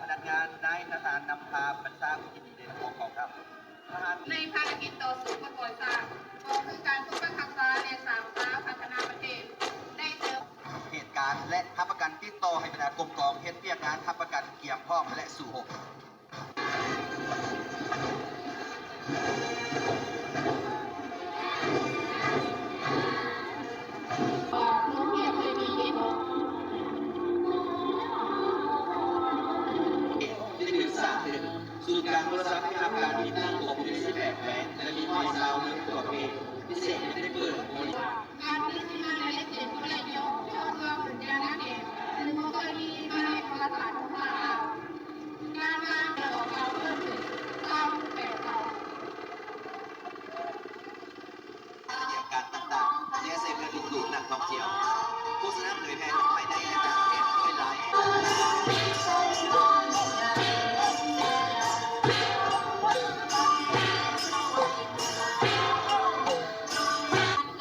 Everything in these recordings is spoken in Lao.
ພະນັກງານນາຍທະຫານນຳພາບັນຊາຜູ້ທີ່ດີເດັ່ນຂອງກອງທັບ. ໃນພາລະກິດຕໍ່ສູ້ເພື່ອກໍ່ສ້າງ ກໍຄືການປົກປັກຮັກສາ ແລະ ສ້າງສາພັດທະນາປະເທດ ໄດ້ເຕີບ ເຫດການ ແລະ ຮັບປະກັນຕິດຕໍ່ໃຫ້ບັນດາກົມກອງເຮັດວຽກງານຮັບປະກັນກຽມພ້ອມ ແລະ ສູ້ຮົບ. ທີ່ປຶກສາເຖິງສູນກາງໂທລະສັບທີ່ຮັບການຕິດຕັ້ງຄອມພິວເຕີສິບແປດແຂວງ ແລະ ມີຮ້ອຍຊາວເມືອງທົ່ວປະເທດ ພິເສດໄດ້ເປີດບໍລິການ ການມີທີ່ມາແລະກຽດຂອງລາຍເຈົ້າ ເຈົ້າເມືອງເປັນຢ່າງໜາແໜ້ນ ຊຶ່ງບໍ່ເຄີຍມີມາໃນປະຫວັດສາດຂອງລາວ. ການວາງດອກດາວເພີ່ມເຖິງຊາວແປດເທົ່າ. ການຕ່າງໆ ແລະ ໃຊ້ເພື່ອດຶງດູດນັກທ່ອງທ່ຽວ. ໂຄສະນາເຜີຍແຜ່ທັງພາຍໃນ ແລະ ຕ່າງປະເທດ ດ້ວຍຫຼາຍ ເຄ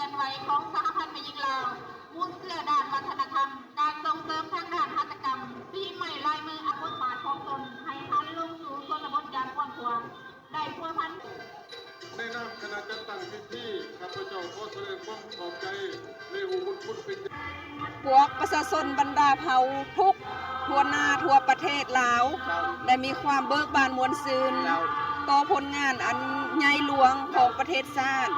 ື່ອນໄຫວຂອງສະຫະພັນແມ່ຍິງລາວ ມູນເຊື້ອດ້ານວັດທະນະທຳ, ການສົ່ງເສີມທາງດ້ານຫັດຖະກຳ, ສີໄມ້ລາຍມື, ບົດບາດຂອງຕົນໃຫ້ຫັນລົງສູ່ຊົນນະບົດຢ່າງກວ້າງຂວາງ ໄດ້ພົວພັນ. ໃນນາມຄະນະຈັດຕັ້ງພິທີ ຂ້າພະເຈົ້າຂໍສະແດງຄວາມຂອບໃຈ ແລະ ຮູ້ບຸນຄຸນເປັນຢ່າງ ພວກປະຊາຊົນບັນດາເຜົ່າທຸກທົ່ວໜ້າທົ່ວປະເທດລາວ ໄດ້ມີຄວາມເບີກບານມ່ວນຊື່ນຕໍ່ຜົນງານອັນໃຫຍ່ຫຼວງຂອງປະເທດຊາດ.